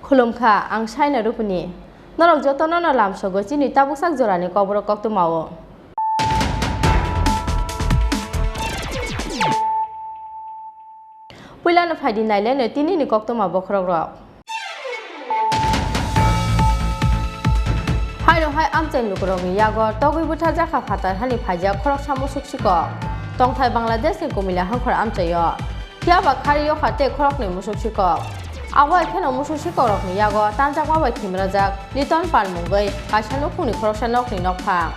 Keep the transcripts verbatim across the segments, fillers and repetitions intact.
Khulumkha, ang Saina Rupini. Norok jotono no lamsogo chini tabuksak jorani Kokborok koktwmao. Puilano phaidi nailaino tinini koktwma bokhorokrok. Haino hai amchaini lukurokni yago togwi bwtharjakha phatar hani phaijak khoroksa musuk sikok. Tongthai Bangladeshni Kumila hangkhor amchaio. Phiya ba khari yokha tei khoroknwi musuk sikok. Abo hai kheno musuk sikokrokni yago tanjakma bai thimrajak Liton Pal mungwi kaisa nukhungni khoroksa nokni nokphang.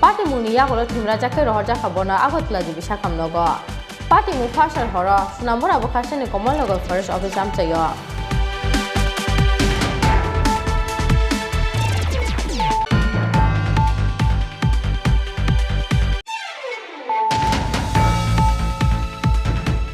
Patimungni yagulo thimrajak khe rohorjakha bono Agartala G B sakham nogo. Patimung Phasar horo Sonamura bwkhasani Kamalnagar Forest Office amchaio.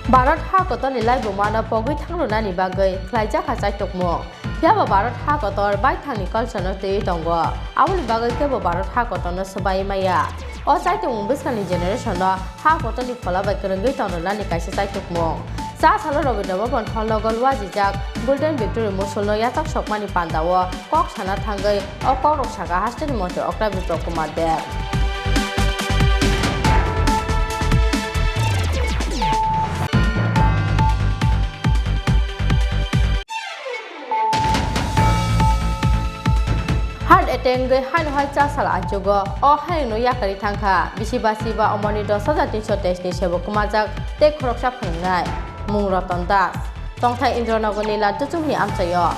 Bharat ha kotorni laibumano pogwi thangrwnani bagwi khlaijakha chaitokmung. Phiya ba Bharat ha kotor baithangni culture-no twiwi tongo. Aboni bagwi kebo Bharat ha kotorno swbai maya. O chaitokmung bwskangni generation-no ha kotorni phola bai kwrwngwi tongrwnani kaisa chaitokmung. Cha salo Rabindra Bhaban hall-o golwajijak Golden Victory musulno yachak sokmani pandao kok sana thangwi o kokrok sakha hasteni montri Okra Biplab Kumar Deb. Heart attack wngwi haino hai cha sal achugo. O hayungno yakarwi thangkha. Bisi basi ba omoni dos hajar tinso teis ni sebo kwmajak tei khoroksa phwnwngnai. Mung Roton Das. Tongthai Indranogorni Ladduchungni amchaio.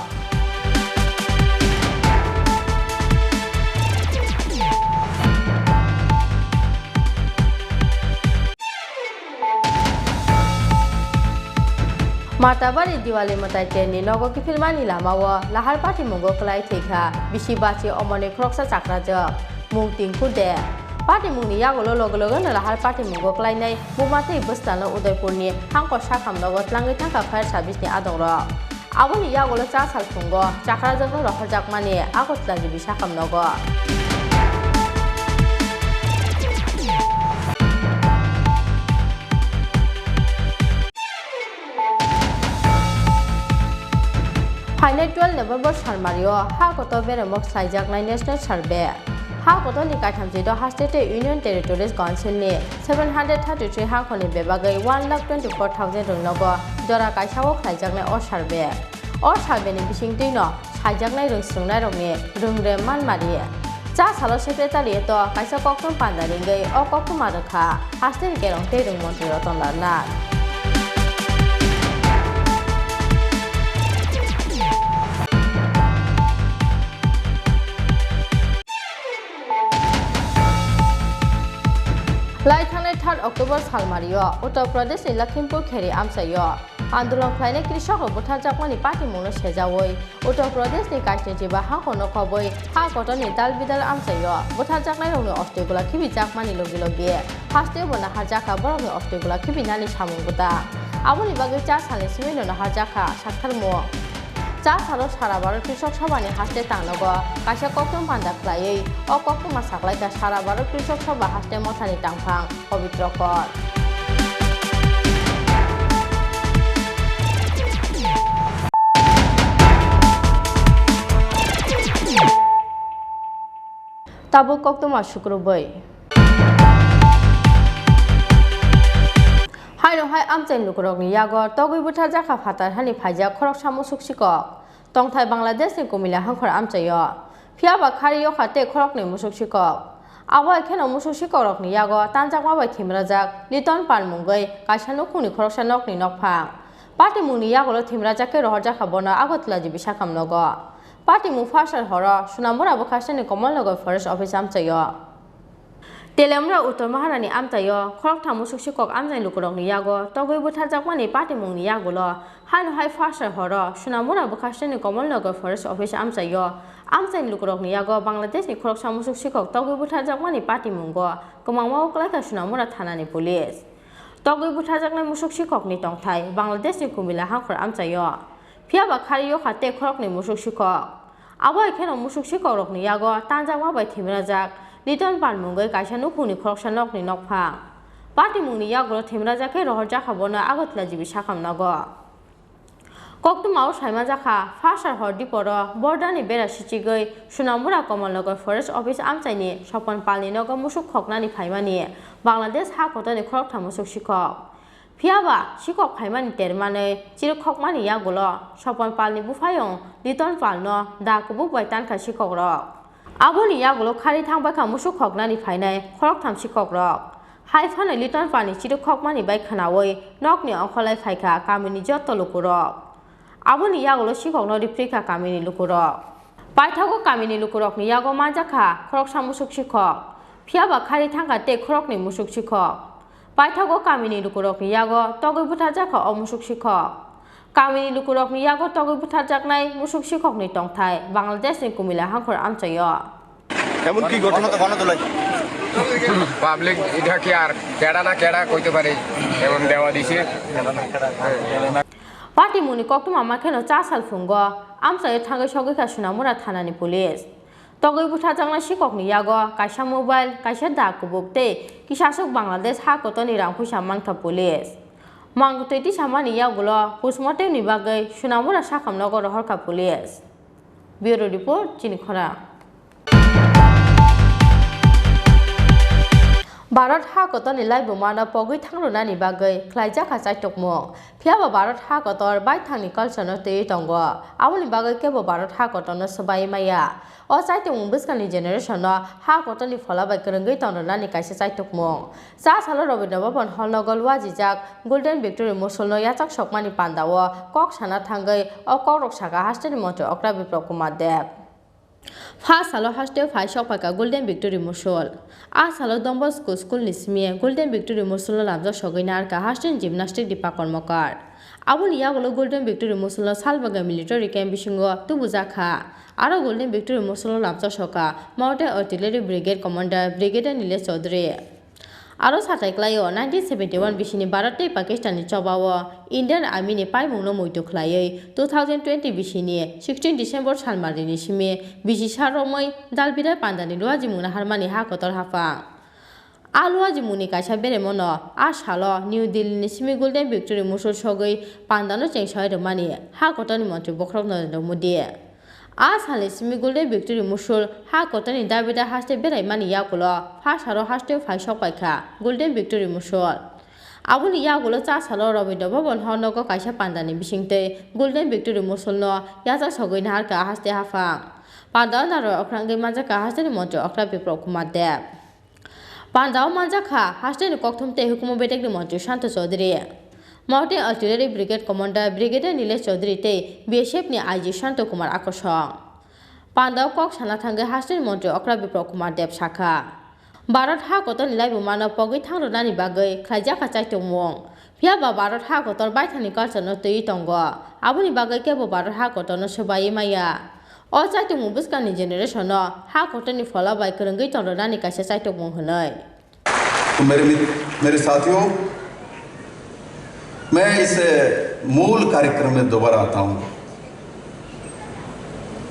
Matabari Diwali mwtai tenni nogo kiphilmani lamao lahar patimungo kwlai thwikha bisi bachi omoni khoroksa chakrajwk. Mung Tinku De. Patimungni yagulo loge logeno lahar patimungo kwlainai buma tei bwskango Udaipurni hangkor sakham nogo tlangwi thangkha fire service ni adongrok. Aboni yagulo cha sal phungo chakrajwkno rohorjakmani Agartala G B sakham nogo. Phainai twelve November salmario ha kotor beremok slaijaknai National Survey. Ha kotorni kaitham jito haste tei Union Territories Council ni seven hundred thirty three hangkhorni bebagwi one lakh twenty four thousand rwngnogo jora kaisa o khlaijaknai o survey. O survey ni bisingtwino saijaknai rwngswrwngnairokni rwngrem manmari. Cha salo secretariat o kaisa koktwma panda ringwi o koktwma rwkha hasteni kerong tei rwng montri Roton Lal Nath. Lai thangnai third October salmario Uttar Pradesh ni Lakhimpur Kheri amchaio andolon khlainai krisok rok bwtharjakmani patimungno sejaui Uttar Pradesh ni Kaisni chiba hakhorno khobwi ha kotorni dal bidal amchaio bwtharjaknairokni ostoi gula khibijakmani logi logi hasteo bo naharjakha borokni ostoi gula khibinani samung bwta. Aboni bagwi cha salni simi no naharjakha sakharmung. Cha salo sara Bharat Krisok Sabhani haste tangnogo kaisa koktwma panda khlaiwi o koktwma saklaikha sara Bharat Krisok Sabha haste mothani tangphang Pabitra Kor. Tabuk koktwma sukrubwi. Haino hai amchaini lukurokni yago togwi bwtharjakha phatar hani phaijak khoroksa musuk sikok. Tongthai Bangladeshni Kumila hangkhor amchaio. Phiya ba khari yokha tei khoroknwi musuk sikok. Abo hai kheno musuk sikokrokni yago tanjakma bai thimrajak Liton Pal mungwi kaisa nukhungni khoroksa nokni nokphang. Patimungni yagulo thimrajak khe rohorjakha bono Agartala G B sakam nogo. Patimung Pharsar horo Sonamura bwkhasteni Kamalnagar Forest Office amchaio. Telemura Uttor Maharani amchaio khoroktham musuk sikok amchaini lukurokni yago togwi butharjakmani patimungni yagulo haino hai Pharsar horo Sonamura bwkhasteni Kamalnagar Forest Office amchaio amchaini lukurokni yago Bangladeshni khoroksa musuk sikok togwi butharjakmani patimungo kwmangma uklaikha Sonamura thanani police. Togwi butharjaknai musuk sikokni tongthai Bangladeshni Kumila hangkhor amchaio. Phiya ba khari yokha tei khoroknwi musuk sikok. Abo hai kheno musuk sikokrokni yago tanjakma bai thimrajak Liton Pal mungwi kaisa nukhungni khoroksa nokni nokphang. Patimungni yagulo thimrajak khe rohorjakha bono Agartala G B sakam nogo. Koktwmao saimanjakha, Pharsar hor diporo borderni bera sichigwi Sonamura Kamalnagar Forest Office amchaini Sopon Palni nogo musuk khoknani phaimani Bangladesh ha kotorni khoroktham musuk sikok. Phiya ba sikok phaimani termanwi chirikhokmani yagulo Sopon Palni buphayung Liton Palno da kubuk bai tankha sikokrok. Aboni yagulo khari thangbaikha musuk khoknani phainai khoroktham sikokrok. Hai phano Liton Palni chirikhokmani bai khwnaui nokni ongkholai phaikha kamini jotto lukurok. Aboni yagulo sikokno riphirikha kamini lukurok. Paithago kamini lukurokni yago manjakha khoroksa musuk sikhok, phiya ba khari thangkha tei khoroknwi musuk sikhok. Paithago kamini lukurokni yago togwi butharjakha o musuk sikhok. Kamini lukurokni yago togwi butharjaknai musuk sikhokni tongthai Bangladeshni Kumila hangkhor amchaio. এমন কি ঘটনা? পাবলিক এটা কি আর কেডা না কেডা কইতে পারে, এমন দেওয়া দিছে। Patimungni koktwma ma kheno cha sal phungo amchaio thangwi sogwikha Sonamura thanani police. Togwi butharjaknai sikokni yago kaisa mobile, kaisa da kubuk tei kisaswk Bangladesh ha kotorni rang puisa mankha police. Mangtwi tisamani yagulo postmortemni bagwi Sonamura sakhamnogo rohorkha police. Bureau Report, Chini Khorang. Bharat ha kotorni laibumano pogwi thangrwnani bagwi khlaijakha chaitokmung. Phiya ba Bharat ha kotor baithangni culture-no twiwi tongo. Aboni bagwi kebo Bharat ha kotorno swbaiwi maya. O chaitokmung bwskangni generation-no ha kotorni phola bai kwrwngwi tongrwnani kaisa chaitokmung. Cha salo Rabindra Bhaban Hall-nogo luajijak Golden Victory Musulno yachak sokmani pandao kok sana thangwi o kokrok sakha hasteni montri okra Biplab Kumar Deb. Pha salo hasteo phai sokphaikha Golden Victory Musul. A salo Don Bosco School ni simi Golden Victory Musulno lamjak sogwi narwkha hasteni gymnastic Deepa Karmakar. Aboni yagulo Golden Victory Musulno Salbaga military camp bisingo tubujakha. Aro Golden Victory Musulno lamjak sokha Mountain Artillery Brigade Commander Brigadier Nilesh Chaudhary. Aro satai klaio, nineteen seventy one bisini Bharat tei Pakistan ni chobao Indian Army ni paimung no muitu khlaiwi two thousand twenty bisini sixteen December salmari ni simi bisi sa romwi Dalbidai panda ni luajimung naharmani ha kotor haphang. A luajimung ni kaisa beremo no a salo New Delhi ni simi Golden Victory Musul sogwi panda no chengsawi rwmani ha kotor ni montri bokhorok Narendra Modi. A salni simi Golden Victory Musul ha kotorni Dalbidai haste beraimani yagulo pha saro hasteo phai sokpaikha Golden Victory Musul. Aboni yagulo cha salo Rabindra Bhaban Hall nogo kaisa pandani bisingtwi Golden Victory Musulno yachak sogwi naharkha haste haphang. Pandao narwk okhrangwi manjakha hasteni montri okra Biplab Kumar Deb. Pandao manjakha hasteni kokthum tei hukumu bedekni montri Santo Chaudhary, Mountain Artillery Brigade Commander Brigadier Nilesh Chaudhary tei B S F ni I G Santo Kumar Akosong. Pandao kok sana thangwi hasteni montri okra Biplab Kumar Deb sakha, Bharat ha kotorni laibumano pogwi thangrwnani bagwi khlaijakha chaitokmung. Phiya ba Bharat ha kotor baithangni culture no twiwi tongo. Aboni bagwi kebo Bharat ha kotorno swbaiwi maya. O chaitokmung bwskangni generation no ha kotorni phola bai kwrwngwi tongrwnani kaisa chaitokmung hwnwi. तो मेरे मित्र, मेरे साथियों, मैं इस मूल कार्यक्रम में दोबारा आता हूं,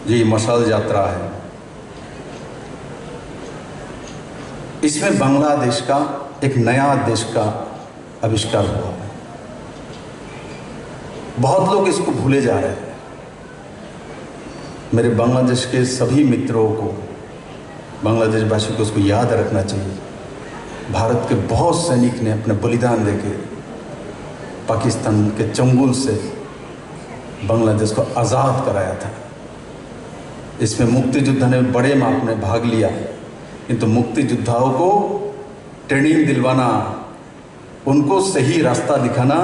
जो ये मशाल यात्रा है। इसमें बांग्लादेश का एक नया देश का आविष्कार हुआ है। बहुत लोग इसको भूले जा रहे हैं। मेरे बांग्लादेश के सभी मित्रों को, बांग्लादेश वासियों को इसको याद रखना चाहिए। भारत के बहुत सैनिक ने अपने बलिदान देके पाकिस्तान के चंगुल से बांग्लादेश को आज़ाद कराया था। इसमें मुक्ति योद्धा ने बड़े माप में भाग लिया, किंतु मुक्ति योद्धाओं को ट्रेनिंग दिलवाना, उनको सही रास्ता दिखाना,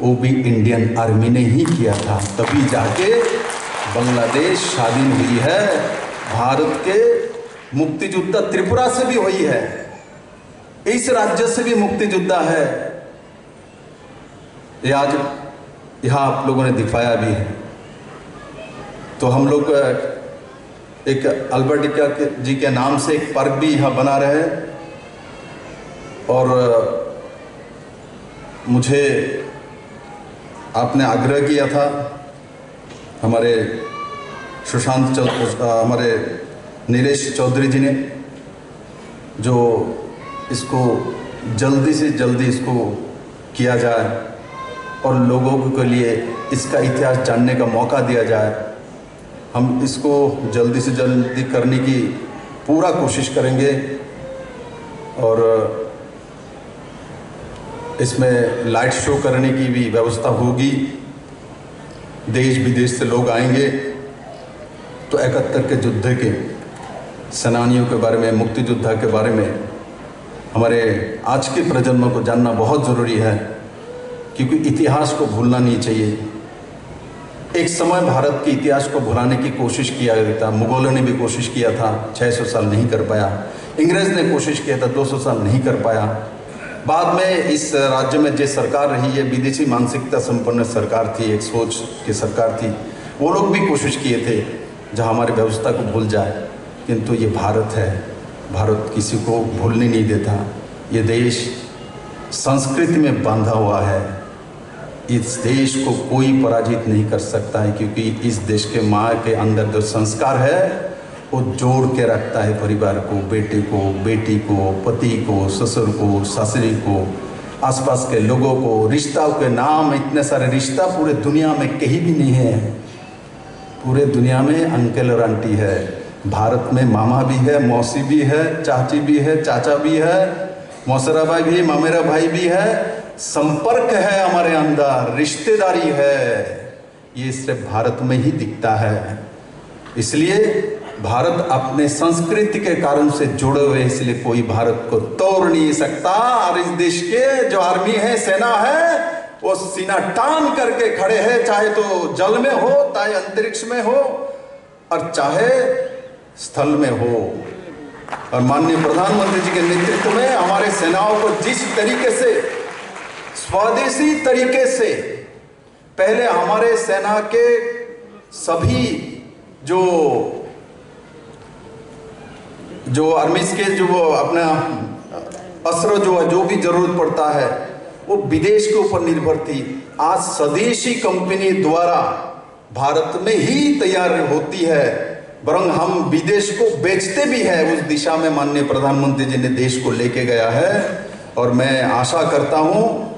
वो भी इंडियन आर्मी ने ही किया था। तभी जाके बांग्लादेश स्वाधीन हुई है। भारत के मुक्ति योद्धा त्रिपुरा से भी हुई है, इस राज्य से भी मुक्ति योद्धा है। ये आज यहाँ आप लोगों ने दिखाया भी है। तो हम लोग, अ, एक अल्बर्टिका के, जी के नाम से एक पार्क भी यहाँ बना रहे हैं। और, अ, मुझे आपने आग्रह किया था हमारे सुशांत चौ-, अ, हमारे नीलेश चौधरी जी ने, जो इसको जल्दी से जल्दी इसको किया जाए और लोगों के लिए इसका इतिहास जानने का मौका दिया जाए। हम इसको जल्दी से जल्दी करने की पूरा कोशिश करेंगे और इसमें लाइट शो करने की भी व्यवस्था होगी। देश विदेश से लोग आएंगे, तो इकहत्तर के युद्ध के सेनानियों के बारे में, मुक्ति योद्धा के बारे में हमारे आज के प्रजन्म को जानना बहुत ज़रूरी है, क्योंकि इतिहास को भूलना नहीं चाहिए। एक समय भारत के इतिहास को भुलाने की कोशिश किया गया था, मुगलों ने भी कोशिश किया था, छह सौ साल नहीं कर पाया। अंग्रेज ने कोशिश किया था, दो सौ साल नहीं कर पाया। बाद में इस राज्य में जो सरकार रही है, विदेशी मानसिकता संपन्न सरकार थी, एक सोच की सरकार थी, वो लोग भी कोशिश किए थे जहाँ हमारी व्यवस्था को भूल जाए, किंतु ये भारत है, भारत किसी को भूलने नहीं देता। ये देश संस्कृति में बांधा हुआ है। इस देश को कोई पराजित नहीं कर सकता है, क्योंकि इस देश के माँ के अंदर जो संस्कार है, वो जोड़ के रखता है परिवार को, बेटे को, बेटी को, पति को, ससुर को, सासरी को, आसपास के लोगों को। रिश्ता के नाम, इतने सारे रिश्ता पूरे दुनिया में कहीं भी नहीं है। पूरे दुनिया में अंकल और आंटी है। भारत में मामा भी है, मौसी भी है, चाची भी है, चाचा भी है, मौसेरा भाई भी, मामेरा भाई भी है। संपर्क है हमारे अंदर, रिश्तेदारी है। ये सिर्फ भारत में ही दिखता है। इसलिए भारत अपने संस्कृति के कारण से जुड़े हुए, इसलिए कोई भारत को तोड़ नहीं सकता। और इस देश के जो आर्मी है, सेना है, वो सीना तान करके खड़े हैं, चाहे तो जल में हो, चाहे अंतरिक्ष में हो, और चाहे स्थल में हो। और माननीय प्रधानमंत्री जी के नेतृत्व में हमारे सेनाओं को जिस तरीके से स्वदेशी तरीके से पहले हमारे सेना के सभी जो, जो आर्मीज के जो अपना अस्त्र जो है, जो भी जरूरत पड़ता है, वो विदेश के ऊपर निर्भर थी। आज स्वदेशी कंपनी द्वारा भारत में ही तैयार होती है, बरं हम विदेश को बेचते भी है। उस दिशा में माननीय प्रधानमंत्री जी ने देश को लेके गया है और मैं आशा करता हूँ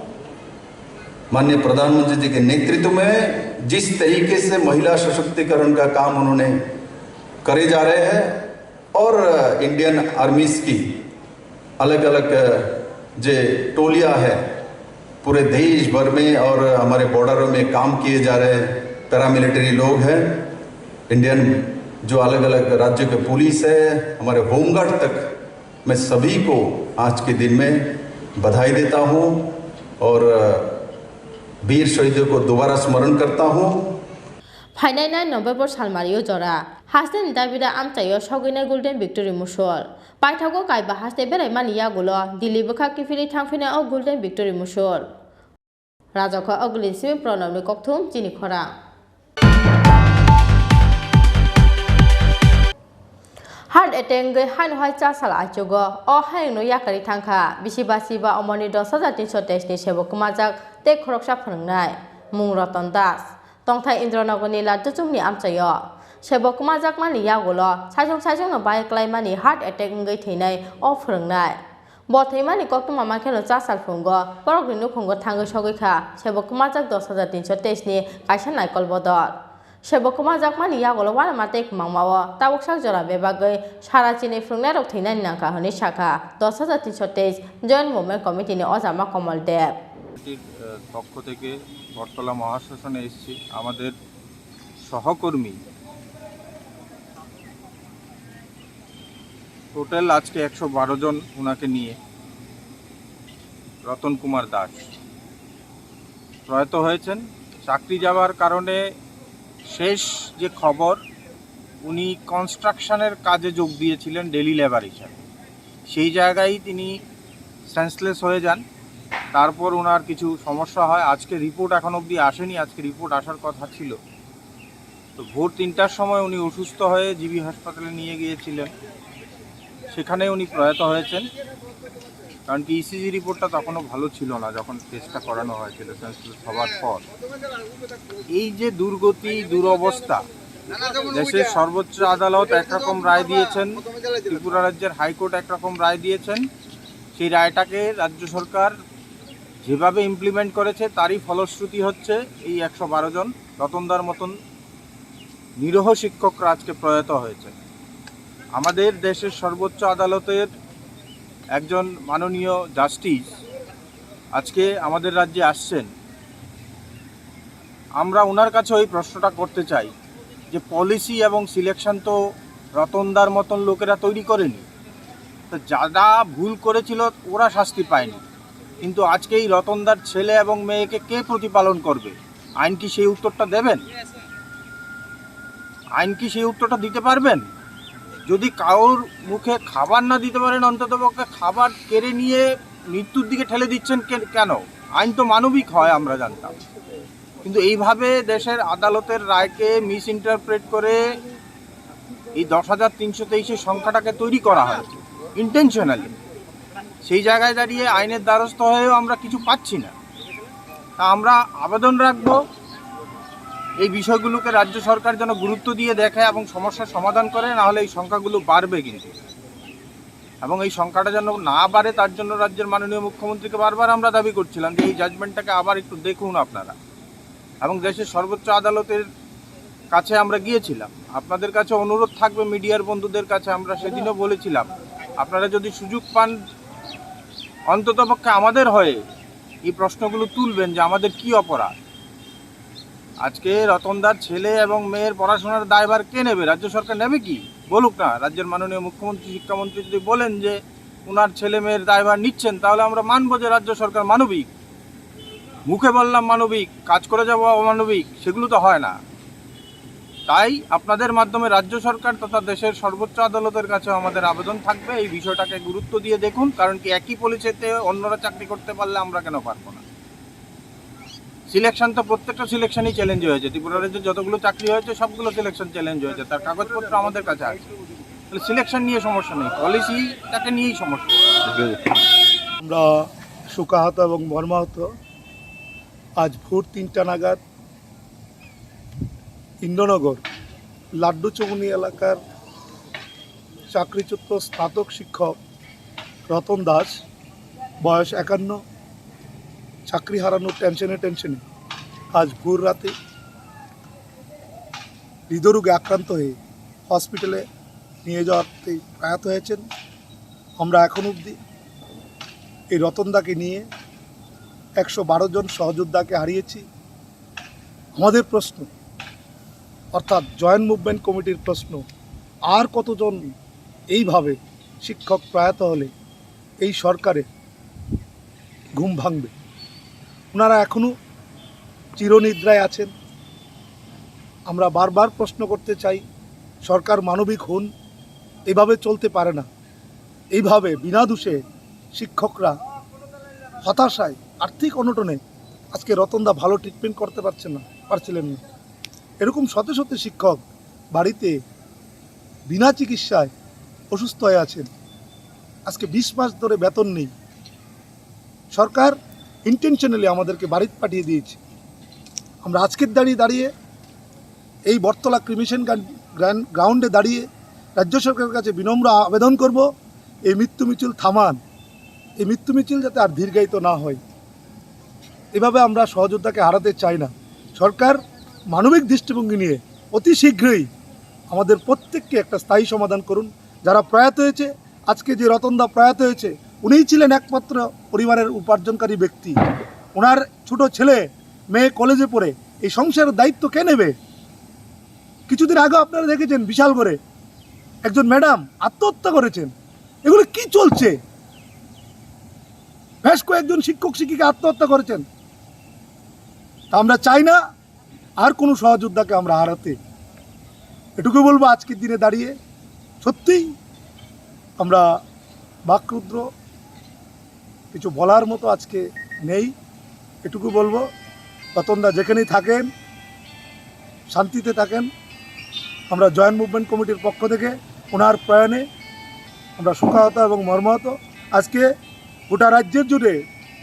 माननीय प्रधानमंत्री जी के नेतृत्व में जिस तरीके से महिला सशक्तिकरण का काम उन्होंने करे जा रहे हैं और इंडियन आर्मीज की अलग-अलग जे टोलियां हैं, पूरे देश भर में और हमारे बॉर्डरों में काम किए जा रहे पैरामिलिट्री लोग हैं, इंडियन जो अलग-अलग राज्यों के पुलिस है, हमारे होमगार्ड तक, मैं सभी को आज के दिन में बधाई देता हूँ और वीर शहीदों को दोबारा स्मरण करता हूँ। Phainai nine November salmario jora hasteni Dabida amchaio sogwinai Golden Victory Musol. Paithago kaiba haste beraimani yagulo Delhi bwkha kiphilwi thangphinai o Golden Victory Musol. Rajakho Ogulin simi Pranabni kokthum chini khorang. Heart attack wngwi haino hai cha sal aichugo. O hayungno yakarwi thangkha. Bisi basi ba omoni dos hajar tinso teis ni sebo kwmajak tei khoroksa phwrwngnai. Mung Roton Das. Tongthai Indranogorni Ladduchungni amchaio. Sebo kwmajakmani yagulo saichung saichungno bai klaimani heart attack wngwi thwinai o phwrwngnai. Bo thwimani koktwma mankheno cha sal phungo borokni nukhungo thangwi sogwi kha, sebo kwmajak dos hajar tinso teis ni kaisa naikol bodol. Sebo kwmajakmani yagulo uanama tei kwmangmao tabuksak jora bebagwi sara chini phwrwngnairok thwinani nangkha hwnwi sakha dos hajar tinso teis Joint Movement Committee ni ojama Komol Deb. কমিটির, আহ, পক্ষ থেকে বটতলা মহাশ্মশানে এসেছি। আমাদের সহকর্মী টোটাল আজকে একশো বারো জন ওনাকে নিয়ে। রতন কুমার দাস প্রয়াত হয়েছেন। চাকরি যাওয়ার কারণে শেষ যে খবর, উনি কনস্ট্রাকশনের কাজে যোগ দিয়েছিলেন ডেলি লেবার হিসাবে। সেই জায়গায় তিনি সেন্সলেস হয়ে যান। তারপর ওনার কিছু সমস্যা হয়। আজকে রিপোর্ট এখন অবধি আসেনি, আজকে রিপোর্ট আসার কথা ছিল। তো ভোর তিনটার সময় উনি অসুস্থ হয়ে জিবি হাসপাতালে নিয়ে গিয়েছিলেন, সেখানে উনি প্রয়াত হয়েছেন। কারণ কি, ইসিজি রিপোর্টটা তখনও ভালো ছিল না যখন টেস্টটা করানো হয়েছিল সেন্সলেস হওয়ার পর। এই যে দুর্গতি, দুরবস্থা, দেশের সর্বোচ্চ আদালত একরকম রায় দিয়েছেন, ত্রিপুরা রাজ্যের হাইকোর্ট একরকম রায় দিয়েছেন, সেই রায়টাকে রাজ্য সরকার যেভাবে ইমপ্লিমেন্ট করেছে, তারই ফলশ্রুতি হচ্ছে এই একশো বারো জন রতনদার মতন নিরীহ শিক্ষকরা আজকে প্রয়াত হয়েছে। আমাদের দেশের সর্বোচ্চ আদালতের একজন মাননীয় জাস্টিস আজকে আমাদের রাজ্যে আসছেন। আমরা ওনার কাছে ওই প্রশ্নটা করতে চাই যে পলিসি এবং সিলেকশন তো রতনদার মতন লোকেরা তৈরি করেনি। তো যারা ভুল করেছিল, ওরা শাস্তি পায়নি, কিন্তু আজকে এই রতনদার ছেলে এবং মেয়েকে কে প্রতিপালন করবে? আইন কি সেই উত্তরটা দেবেন? আইন কি সেই উত্তরটা দিতে পারবেন? যদি কারোর মুখে খাবার না দিতে পারেন, অন্ততপক্ষে খাবার কেড়ে নিয়ে মৃত্যুর দিকে ঠেলে দিচ্ছেন কে-, কেন? আইন তো মানবিক হয়, আমরা জানতাম, কিন্তু এইভাবে দেশের আদালতের রায়কে মিস ইন্টারপ্রেট করে এই দশ হাজার তিনশো তেইশের সংখ্যাটাকে তৈরি করা হয়েছে ইন্টেনশনালি। সেই জায়গায় দাঁড়িয়ে আইনের দ্বারস্থ হয়েও আমরা কিছু পাচ্ছি না। তা আমরা আবেদন রাখবো এই বিষয়গুলোকে রাজ্য সরকার যেন গুরুত্ব দিয়ে দেখে এবং সমস্যার সমাধান করে, না হলে এই সংখ্যাগুলো বাড়বে কিন্তু। এবং এই সংখ্যাটা যেন না বাড়ে, তার জন্য রাজ্যের মাননীয় মুখ্যমন্ত্রীকে বারবার আমরা দাবি করছিলাম যে এই জাজমেন্টটাকে আবার একটু দেখুন আপনারা। এবং দেশের সর্বোচ্চ আদালতের কাছে আমরা গিয়েছিলাম, আপনাদের কাছে অনুরোধ থাকবে, মিডিয়ার বন্ধুদের কাছে আমরা সেদিনও বলেছিলাম, আপনারা যদি সুযোগ পান, অন্ততপক্ষে আমাদের হয়ে এই প্রশ্নগুলো তুলবেন যে আমাদের কি অপরাধ। আজকে রতনদার ছেলে এবং মেয়ের পড়াশোনার দায়ভার কে নেবে? রাজ্য সরকার নেবে কি? বলুক না। রাজ্যের মাননীয় মুখ্যমন্ত্রী, শিক্ষামন্ত্রী যদি বলেন যে ওনার ছেলে মেয়ের দায়ভার নিচ্ছেন, তাহলে আমরা মানবো যে রাজ্য সরকার মানবিক। মুখে বললাম মানবিক, কাজ করে যাবো অমানবিক, সেগুলো তো হয় না। তাই আপনাদের মাধ্যমে রাজ্য সরকার তথা দেশের সর্বোচ্চ আদালতের কাছে আমাদের আবেদন থাকবে, এই বিষয়টাকে গুরুত্ব দিয়ে দেখুন। কারণ কি, একই পলিসিতে অন্যরা চাকরি করতে পারলে আমরা কেন পারবো না? সিলেকশন তো প্রত্যেকটা সিলেকশনই চ্যালেঞ্জ হয়েছে। ত্রিপুরা রাজ্যে যতগুলো চাকরি হয়েছে, সবগুলো সিলেকশন চ্যালেঞ্জ হয়েছে, তার কাগজপত্র আমাদের কাছে আছে। তাহলে সিলেকশন নিয়ে সমস্যা নেই, পলিসিটাকে নিয়েই সমস্যা। আমরা শোকাহত এবং মর্মাহত। আজ ভোর তিনটা নাগাদ ইন্দ্রনগর লাড্ডু চৌমুহনী এলাকার চাকরিচ্যুত স্নাতক শিক্ষক রতন দাস, বয়স একান্ন, চাকরি হারানোর টেনশনে টেনশনে আজ ভোর রাতে হৃদরোগে আক্রান্ত হয়ে হসপিটালে নিয়ে যাওয়াতে প্রয়াত হয়েছেন। আমরা এখন অবধি এই রতনদাকে নিয়ে একশো বারো জন সহযোদ্ধাকে হারিয়েছি। আমাদের প্রশ্ন, অর্থাৎ জয়েন্ট মুভমেন্ট কমিটির প্রশ্ন, আর কতজন এইভাবে শিক্ষক প্রয়াত হলে এই সরকারের ঘুম ভাঙবে? ওনারা এখনও চিরনিদ্রায় আছেন। আমরা বারবার প্রশ্ন করতে চাই, সরকার মানবিক হন, এভাবে চলতে পারে না। এইভাবে বিনা দোষে শিক্ষকরা হতাশায়, আর্থিক অনটনে আজকে রতনদা ভালো ট্রিটমেন্ট করতে পারছেন না, পারছিলেন না। এরকম শত শত শিক্ষক বাড়িতে বিনা চিকিৎসায় অসুস্থ হয়ে আছেন। আজকে বিশ মাস ধরে বেতন নেই। সরকার ইন্টেনশনালি আমাদেরকে বাড়িতে পাঠিয়ে দিয়েছে। আমরা আজকের দাঁড়িয়ে দাঁড়িয়ে এই বটতলা ক্রিমিশন গ্রান-, গ্রান-, গ্রাউন্ডে দাঁড়িয়ে রাজ্য সরকারের কাছে বিনম্র আবেদন করব, এই মৃত্যু মিছিল থামান, এই মৃত্যু মিছিল যাতে আর দীর্ঘায়িত না হয়। এভাবে আমরা সহযোদ্ধাকে হারাতে চাই না। সরকার মানবিক দৃষ্টিভঙ্গি নিয়ে অতি শীঘ্রই আমাদের প্রত্যেককে একটা স্থায়ী সমাধান করুন। যারা প্রয়াত হয়েছে, আজকে যে রতনদা প্রয়াত হয়েছে, উনিই ছিলেন একমাত্র পরিবারের উপার্জনকারী ব্যক্তি। ওনার ছোট ছেলে মেয়ে কলেজে পড়ে, এই সংসারের দায়িত্ব কে নেবে? কিছুদিন আগে আপনারা দেখেছেন বিশালগড়ে একজন ম্যাডাম আত্মহত্যা করেছেন। এগুলো কি চলছে? বেশ কয়েকজন শিক্ষক শিক্ষিকা আত্মহত্যা করেছেন। তা আমরা চাই না আর কোনো সহযোদ্ধাকে আমরা হারাতে। এটুকুই বলবো আজকের দিনে দাঁড়িয়ে, সত্যিই আমরা বাকরুদ্ধ, কিছু বলার মতো আজকে নেই। এটুকু বলবো, রতনদা যেখানেই থাকেন, শান্তিতে থাকেন। আমরা জয়েন্ট মুভমেন্ট কমিটির পক্ষ থেকে ওনার প্রয়াণে আমরা শোকাহত এবং মর্মাহত। আজকে গোটা রাজ্যের জুড়ে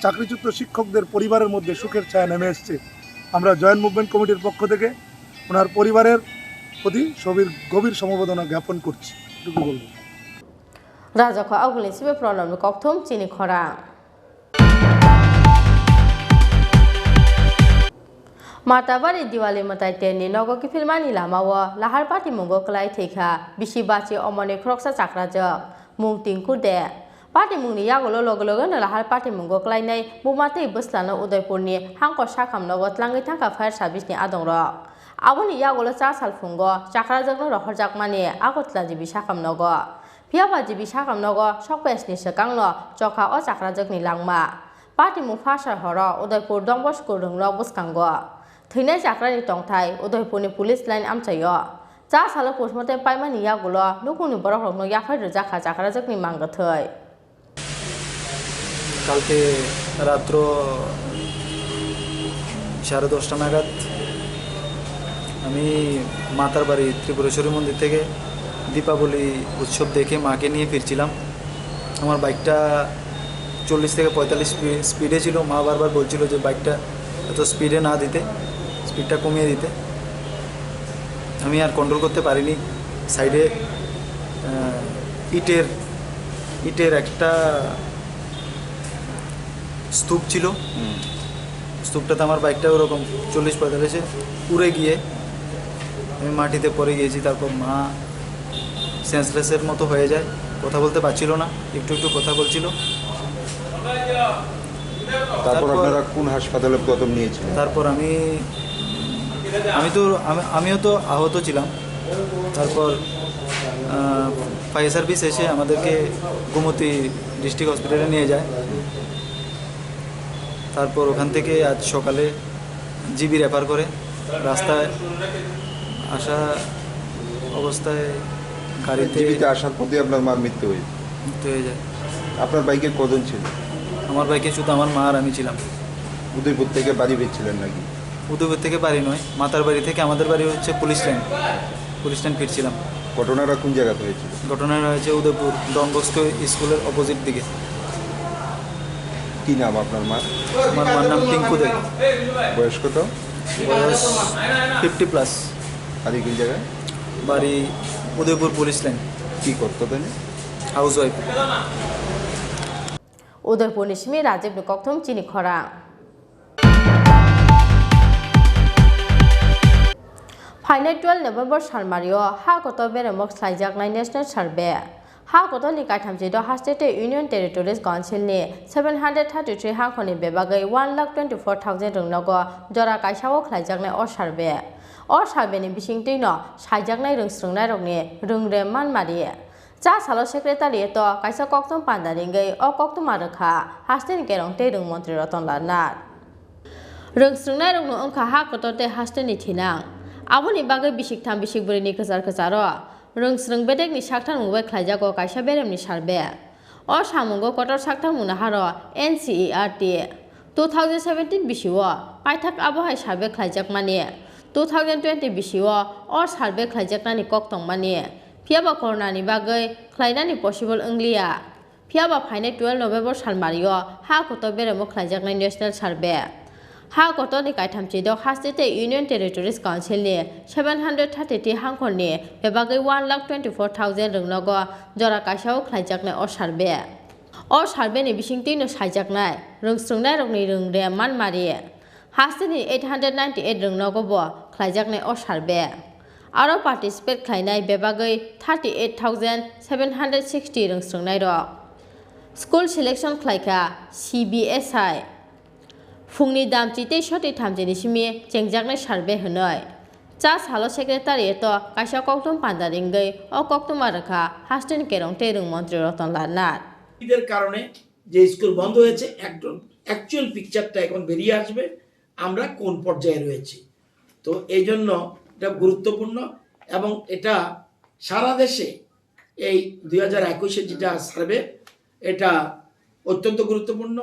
চাকরিচ্যুত শিক্ষকদের পরিবারের মধ্যে শোকের ছায়া নেমে এসছে। আমরা জয়েন্ট মুভমেন্ট কমিটির পক্ষ থেকে ওনার পরিবারের প্রতি সবির-, গভীর সমবেদনা জ্ঞাপন করছি, এটুকু বলবো। Rajak kho agulni simi pronomni kokthum chini khorang. Matabari Diwali mwtai tenni nogo kiphilmani lamao lahar patimungo kwlai thwikha bisi bachi omoni khoroksa chakrajwk, mung Tinku De. Patimungni yagulo loge logeno lahar patimungo kwlainai buma tei bwslano Udaipurni Hangkor sakham nogo tlangwi thangkha fire service ni adongrok. Aboni yagulo cha salphungo chakrajwkno rohorjakmani Agartala G B sakham nogo. Phiya ba G B sakham nogo sokpesni swkangno chokha o chakrajwkni langma. Patimung phasar horo Udaipur Don Bosco rwngnok bwskango. Thwinai chakrani tongthai Udaipurni police line amchaio. Cha salo postmortem paimani yagulo nukungni borokrokno yaphai rwjakha chakrajwkni mang kwthwi. কালকে রাত্র সাড়ে দশটা নাগাদ আমি মাতার বাড়ি ত্রিপুরেশ্বরী মন্দির থেকে দীপাবলি উৎসব দেখে মাকে নিয়ে ফিরছিলাম। আমার বাইকটা চল্লিশ থেকে পঁয়তাল্লিশ স্পি-, স্পিডে ছিল। মা বারবার বলছিল যে বাইকটা এত স্পিডে না দিতে, স্পিডটা কমিয়ে দিতে। আমি আর কন্ট্রোল করতে পারিনি। সাইডে, আহ, ইটের, ইটের একটা স্তূপ ছিল। হুম। স্তূপটাতে আমার বাইকটা ওরকম চল্লিশ পঁয়তাল্লিশে উড়ে গিয়ে আমি মাটিতে পড়ে গিয়েছি। তারপর মা সেন্সলেসের মতো হয়ে যায়, কথা বলতে পারছিল না, একটু একটু কথা বলছিল। তারপর তারপর আপনারা কোন হাসপাতালে প্রথম নিয়েছিলেন? তারপর আমি, আমি তো, আমি, আমিও তো আহত ছিলাম। তারপর, আহ, ফায়ার সার্ভিস এসে আমাদেরকে গোমতী ডিস্ট্রিক্ট হসপিটালে নিয়ে যায়। তারপর ওখান থেকে আজ সকালে জিবি রেফার করে। রাস্তায় আসা অবস্থায় গাড়িতে জিবিতে আসার পথে আপনার মার মৃত্যু হয়েছে। মৃত্যু হয়ে যায়। আপনার বাইকে কজন ছিল? আমার বাইকে শুধু আমার মা আর আমি ছিলাম। উদয়পুর থেকে বাড়ি ফিরছিলেন নাকি? উদয়পুর থেকে বাড়ি নয়, মাতার বাড়ি থেকে আমাদের বাড়ি হচ্ছে পুলিশ লাইন। পুলিশ লাইন ফিরছিলাম। ঘটনাটা কোন জায়গাতে হয়েছিল? ঘটনাটা হয়েছে উদয়পুর ডন বস্কো স্কুলের অপোজিট দিকে। কি নাম আপনার মার? আমার মার নাম টিঙ্কু দে। বয়স কত? বয়স ফিফটি প্লাস। বাড়ি কোন জায়গায়? বাড়ি উদয়পুর পুলিশ লাইন। কি করতো তিনি? House wife. Udaipurni simi Rajibni kokthum chini khorang. Phainai twelve November salmario ha kotor beremo khlaijaknai National Survey. Ha kotorni kaitham chido haste tei Union Territories Council ni seven hundred thirty three hangkhorni bebagwi one lakh twenty four thousand rwngnogo jora kaisao khlaijaknai o survey. O survey ni bisingtwino saijaknai rwngsrwngnairokni rwngrem manmari. Cha salo secretariat o kaisa koktwma panda ringwi o koktwma rwkha hasteni kerong tei rwng montri Ratan Lal Nath. Rwngsrwngnairokno wngkha ha kotor tei hasteni thinang. Aboni bagwi bisiktham bisikbwrwini kwchar kwcharo rwngsrwng bedekni saktharmung bai khlaijago kaisa beremni survey. O samungo kotor saktharmungni haro N C E R T two thousand seventeen bisio paithak abohai survey khlaijakmani, two thousand twenty bisio o survey khlaijaknani kok tongmani. Phiyaba Corona ni bagwi khlainani possible wngliya. Phiyaba phainai twelve November salmario ha kotor beremo khlaijaknai National Survey. Ha kotorni kaitham chidok haste tei Union Territories Council ni seven hundred thirty three hangkhorni bebagwi one lakh twenty four thousand rwngnogo jora kaisao khlaijaknai o survey. O survey ni bisingtwino saijaknai rwngsrwngnairokni rwngrem manmari. Hasteni eight hundred ninety eight rwngnogo bo khlaijaknai o survey. Aro participate khlainai bebagwi thirty eight thousand seven hundred sixty rwngsrwngnairok. School selection khlaikha C B S I. Phungni damchi tei soti thamchini simi chengjaknai survey hwnwi. Cha salo secretariat-o kaisa kokthum panda ringwi o koktwma rwkha hasteni kerong tei rwng montri Ratan Lal Nath. এদের কারণে যে স্কুল বন্ধ হয়েছে, একজন অ্যাকচুয়াল পিকচারটা এখন বেরিয়ে আসবে, আমরা কোন পর্যায়ে রয়েছি। তো এই জন্য এটা গুরুত্বপূর্ণ এবং এটা সারা দেশে এই দুই হাজার একুশে যেটা সার্ভে, এটা অত্যন্ত গুরুত্বপূর্ণ।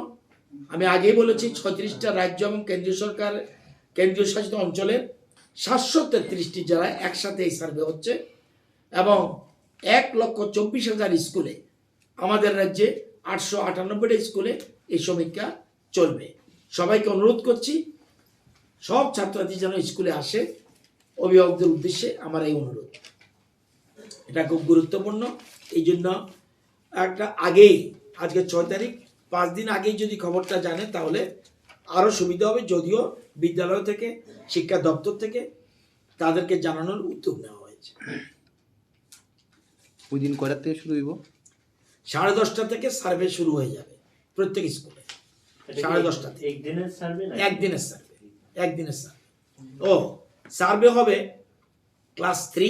আমি আগেই বলেছি, ছত্রিশটা রাজ্য এবং কেন্দ্রীয় সরকার, কেন্দ্রীয় শাসিত অঞ্চলের সাতশো তেত্রিশটি জেলায় একসাথে এই সার্ভে হচ্ছে এবং এক লক্ষ চব্বিশ হাজার স্কুলে, আমাদের রাজ্যে আটশো আটানব্বইটা স্কুলে এই সমীক্ষা চলবে। সবাইকে অনুরোধ করছি, সব ছাত্রছাত্রী যেন স্কুলে আসে। অভিভাবকদের উদ্দেশ্যে আমার এই অনুরোধ। এটা খুব গুরুত্বপূর্ণ। এই জন্য একটা আগেই, আজকে ছয় তারিখ, পাঁচ দিন আগেই যদি খবরটা জানে, তাহলে আরও সুবিধা হবে। যদিও বিদ্যালয় থেকে, শিক্ষা দপ্তর থেকে তাদেরকে জানানোর উদ্যোগ নেওয়া হয়েছে। ওই দিন কয়টার থেকে শুরু হইব? সাড়ে দশটা থেকে সার্ভে শুরু হয়ে যাবে প্রত্যেক স্কুলে। এটা কি সাড়ে দশটা থেকে। একদিনের সার্ভে না? একদিনের সার্ভে। একদিনের সার্ভে। ও, সার্ভে হবে class three,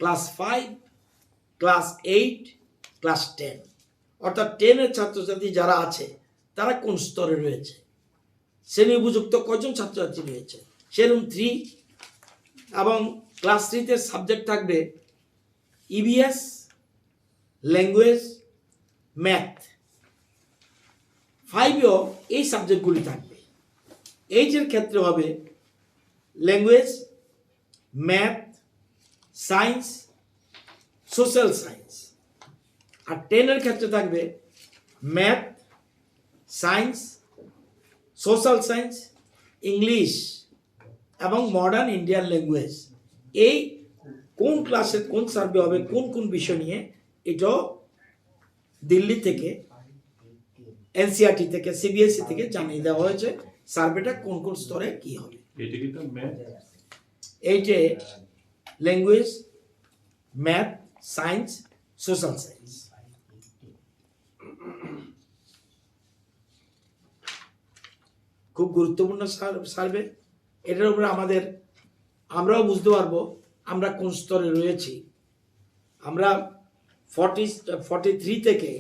class five, class eight, class ten. অর্থাৎ টেনের ছাত্রছাত্রী যারা আছে, তারা কোন স্তরে রয়েছে, শ্রেণী উপযুক্ত কয়জন ছাত্রছাত্রী রয়েছে, সেরকম থ্রি। এবং ক্লাস থ্রিতে সাবজেক্ট থাকবে ইভিএস, ল্যাঙ্গুয়েজ, ম্যাথ। ফাইভেও এই সাবজেক্টগুলি থাকবে। এইটের ক্ষেত্রে হবে language, math, science, social science. আর টেনের ক্ষেত্রে থাকবে math, science, social science, English এবং মডার্ন ইন্ডিয়ান ল্যাঙ্গুয়েজ। এই কোন ক্লাসে কোন সার্ভে হবে, কোন কোন বিষয় নিয়ে, এটাও দিল্লি থেকে, এনসিইআরটি থেকে, সিবিএসই থেকে জানিয়ে দেওয়া হয়েছে সার্ভেটা কোন কোন স্তরে কি হবে। এটা কিন্তু ম্যাথ? এইটে language, math, science, social science. খুব গুরুত্বপূর্ণ সার-, সার্ভে। এটার উপরে আমাদের, আমরাও বুঝতে পারবো আমরা কোন স্তরে রয়েছি। আমরা ফর্টি, ফর্টি থ্রি থেকে,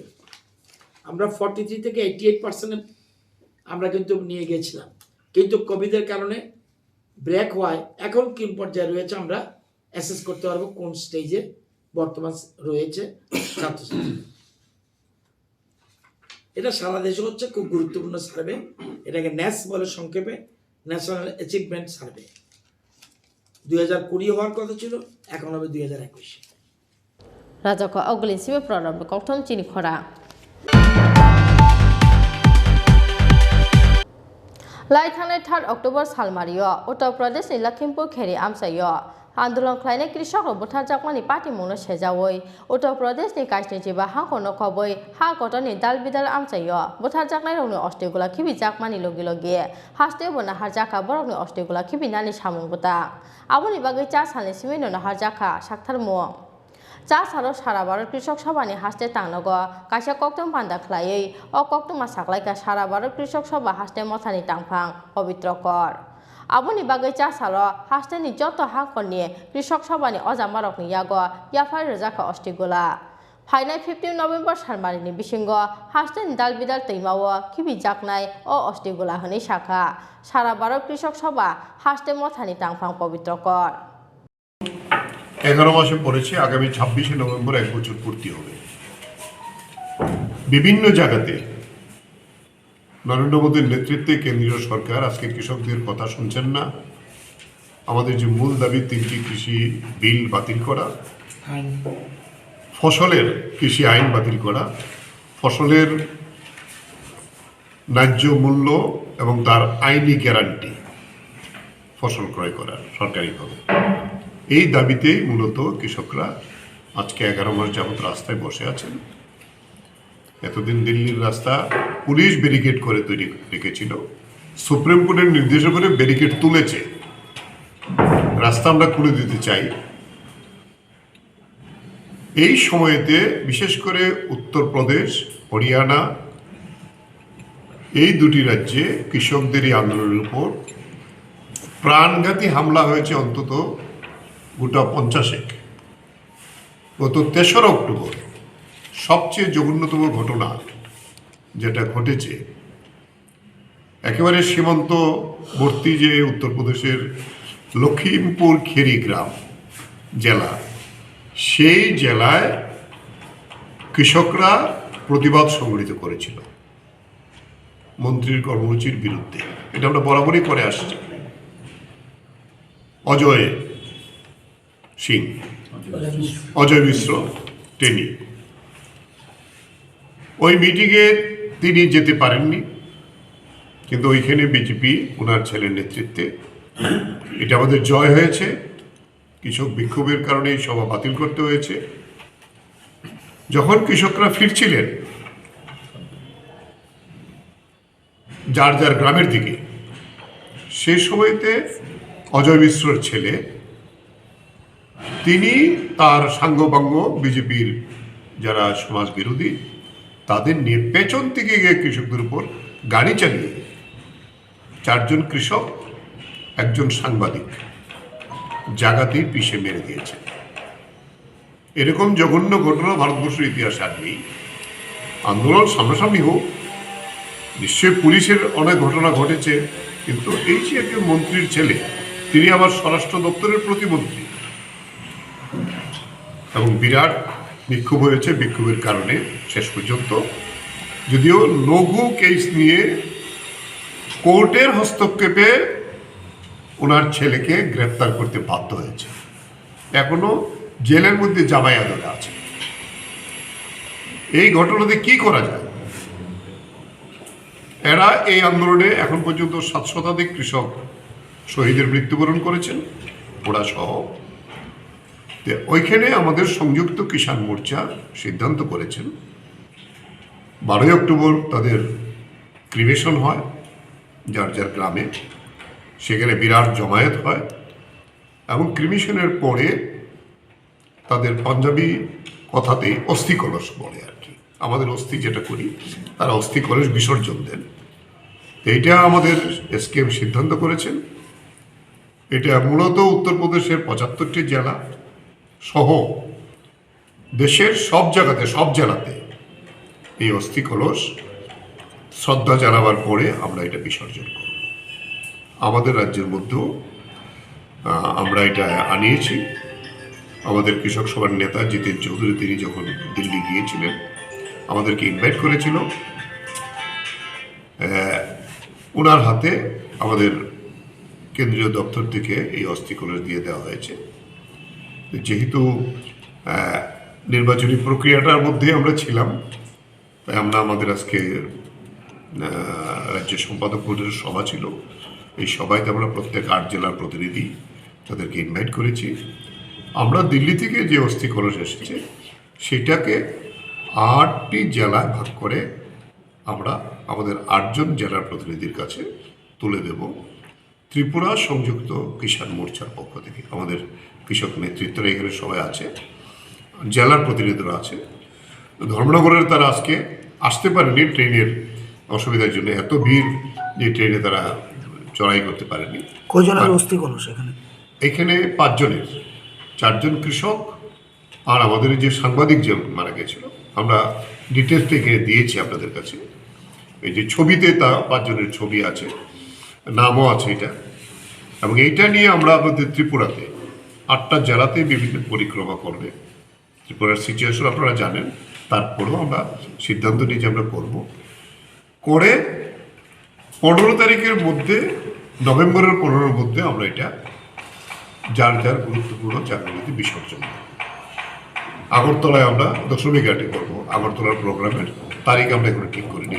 আমরা ফর্টি থ্রি থেকে এইটি এইট পার্সেন্ট আমরা কিন্তু নিয়ে গেছিলাম, কিন্তু কোভিডের কারণে ব্রেক হওয়ায় এখন কোন পর্যায়ে রয়েছে আমরা অ্যাসেস করতে পারবো কোন স্টেজে বর্তমান রয়েছে ছাত্রছাত্রী। এটা সারা দেশে হচ্ছে খুব গুরুত্বপূর্ণ সার্ভে। এটাকে ন্যাস বলে সংক্ষেপে, ন্যাশনাল অ্যাচিভমেন্ট সার্ভে। দুই হাজার কুড়ি হওয়ার কথা ছিল, এখন হবে দুই হাজার একুশ। Rajako Ogulin Simi Program Kokthom Chini Khora. Lai thangnai third October salmario Uttar Pradesh ni Lakhimpur Kheri amchaio andolon khlainai krisok rok butharjakmani patimungno sejaui Uttar Pradesh ni Kaisni chiba hangkhorno kobui ha kotorni dal bidal amchaio butharjaknai rokni ostigula khibijakmani logi logi hasteo bo naharjakha borokni ostigula khibinani samung bwtang. Aboni bagwi cha salni simi no naharjakha saktharmung. Cha salo sara Bharat Krishok Sabha ni haste tangnogo kaisa koktwma panda khlaiwi o koktwma saklaikha sara Bharat Krishok Sabha haste mothani tangphang Pabitra Kor. Aboni bagwi cha salo haste ni joto hangkhor ni Krishok Sabha ni ojamarok ni yago yaphar rwjakha ostigula. Phainai fifteen November salmari ni bisingo haste ni dal bidal twima o khibijaknai o ostigula hwnwi sakha sara Bharat Krishok Sabha haste mothani tangphang Pabitra Kor. এগারো মাসে পড়েছে, আগামী ছাব্বিশে নভেম্বর এক বছর পূর্তি হবে। বিভিন্ন জায়গাতে নরেন্দ্র মোদীর নেতৃত্বে কেন্দ্রীয় সরকার আজকে কৃষকদের কথা শুনছেন না। আমাদের যে মূল দাবি, তিনটি কৃষি বিল বাতিল করা, ফসলের কৃষি আইন বাতিল করা, ফসলের ন্যায্য মূল্য এবং তার আইনি গ্যারান্টি, ফসল ক্রয় করার সরকারিভাবে, এই দাবিতেই মূলত কৃষকরা আজকে এগারো মাস যাবত রাস্তায় বসে আছেন। এতদিন দিল্লির রাস্তা পুলিশ ব্যারিকেড করে তৈরি রেখেছিল, সুপ্রিম কোর্টের নির্দেশের পরে ব্যারিকেড তুলেছে, রাস্তা আমরা খুলে দিতে চাই। এই সময়তে বিশেষ করে উত্তরপ্রদেশ, হরিয়ানা, এই দুটি রাজ্যে কৃষকদের এই আন্দোলনের উপর প্রাণঘাতী হামলা হয়েছে অন্তত গোটা পঞ্চাশেক। গত তেসরা অক্টোবর সবচেয়ে জঘন্যতম ঘটনা যেটা ঘটেছে, একেবারে সীমান্তবর্তী যে উত্তরপ্রদেশের লখিমপুর খেরি গ্রাম জেলা, সেই জেলায় কৃষকরা প্রতিবাদ সংগঠিত করেছিল মন্ত্রীর কর্মসূচির বিরুদ্ধে। এটা আমরা বরাবরই করে আসছি। অজয় সিং, অজয় মিশ্র, তিনি ওই মিটিংয়ে তিনি যেতে পারেননি, কিন্তু ওইখানে বিজেপি ওনার ছেলের নেতৃত্বে এটা আমাদের জয় হয়েছে। কিছু বিক্ষোভের কারণে এই সভা বাতিল করতে হয়েছে। যখন কৃষকরা ফিরছিলেন যার যার গ্রামের দিকে, সেই সময়তে অজয় মিশ্রর ছেলে, তিনি তার সাঙ্গপাঙ্গ বিজেপির যারা সমাজ বিরোধী, তাদের নিয়ে পেছন থেকে গিয়ে কৃষকদের উপর গাড়ি চালিয়ে চারজন কৃষক, একজন সাংবাদিক জায়গাতেই পিষে মেরে দিয়েছে। এরকম জঘন্য ঘটনা ভারতবর্ষের ইতিহাসে আর নেই। আন্দোলন সামনাসামনি হোক, নিশ্চয়ই পুলিশের অনেক ঘটনা ঘটেছে, কিন্তু এই যে একজন মন্ত্রীর ছেলে, তিনি আবার স্বরাষ্ট্র দপ্তরের প্রতিমন্ত্রী, এবং বিরাট বিক্ষোভ হয়েছে। বিক্ষোভের কারণে শেষ পর্যন্ত, যদিও লঘু কেস নিয়ে কোর্টের হস্তক্ষেপে ওনার ছেলেকে গ্রেপ্তার করতে বাধ্য হয়েছে, এখনো জেলের মধ্যে জামাই আদরে আছে। এই ঘটনাতে কি করা যায়? এরা এই আন্দোলনে এখন পর্যন্ত সাত শতাধিক কৃষক শহীদের মৃত্যুবরণ করেছেন, ওরা সহ। তো ওইখানে আমাদের সংযুক্ত কিষাণ মোর্চা সিদ্ধান্ত করেছেন, বারোই অক্টোবর তাদের ক্রিমেশন হয় যার যার গ্রামে, সেখানে বিরাট জমায়েত হয়, এবং ক্রিমেশনের পরে তাদের পাঞ্জাবি কথাতেই অস্থি কলস বলে আর কি। আমাদের অস্থি যেটা করি, তারা অস্থি কলস বিসর্জন দেন। তো এইটা আমাদের এসকেএম সিদ্ধান্ত করেছেন। এটা মূলত উত্তরপ্রদেশের পঁচাত্তরটি জেলা সহ দেশের সব জায়গাতে, সব জেলাতে এই অস্থি কলস শ্রদ্ধা জানাবার পরে আমরা এটা বিসর্জন করব। আমাদের রাজ্যের মধ্যেও, আহ, আমরা এটা আনিয়েছি। আমাদের কৃষক সভার নেতা জিতেন চৌধুরী, তিনি যখন দিল্লি গিয়েছিলেন, আমাদেরকে ইনভাইট করেছিল। আহ, ওনার হাতে আমাদের কেন্দ্রীয় দপ্তর থেকে এই অস্থি কলস দিয়ে দেওয়া হয়েছে। যেহেতু, আহ, নির্বাচনী প্রক্রিয়াটার মধ্যে আমরা ছিলাম, তাই আমরা আমাদের আজকে, আহ, রাজ্য সম্পাদক বোর্ডের সভা ছিল। এই সভায় তো আমরা প্রত্যেক আট জেলার প্রতিনিধি তাদেরকে ইনভাইট করেছি। আমরা দিল্লি থেকে যে অস্থি কলস এসেছে, সেটাকে আটটি জেলায় ভাগ করে আমরা আমাদের আটজন জেলার প্রতিনিধির কাছে তুলে দেব। ত্রিপুরা সংযুক্ত কিষাণ মোর্চার পক্ষ থেকে আমাদের কৃষক নেতৃত্বরা এখানে সবাই আছে, জেলার প্রতিনিধিরা আছে। ধর্মনগরের তারা আজকে আসতে পারেনি, ট্রেনের অসুবিধার জন্য, এত ভিড় যে ট্রেনে তারা চড়াই করতে পারেনি। কয়জনের আর অস্থি কলস এখানে? এখানে পাঁচজনের, চারজন কৃষক, আর আমাদের এই যে সাংবাদিক যে মারা গেছিল, আমরা ডিটেলসটা এখানে দিয়েছি আপনাদের কাছে। এই যে ছবিতে তা পাঁচজনের ছবি আছে, নামও আছে এটা। এবং এইটা নিয়ে আমরা আমাদের ত্রিপুরাতে আটটা জেলাতে বিভিন্ন পরিক্রমা করবে। ত্রিপুরার সিচুয়েশন আপনারা জানেন, তারপরেও আমরা সিদ্ধান্ত নিয়ে যে আমরা করব। করে পনেরো তারিখের মধ্যে, নভেম্বরের পনেরোর মধ্যে আমরা এটা যার যার গুরুত্বপূর্ণ জায়গাগুলিতে বিসর্জন দেব। আগরতলায় আমরা দশমী ঘাটে করব, আগরতলার প্রোগ্রামের তারিখ আমরা এখনো ঠিক করিনি।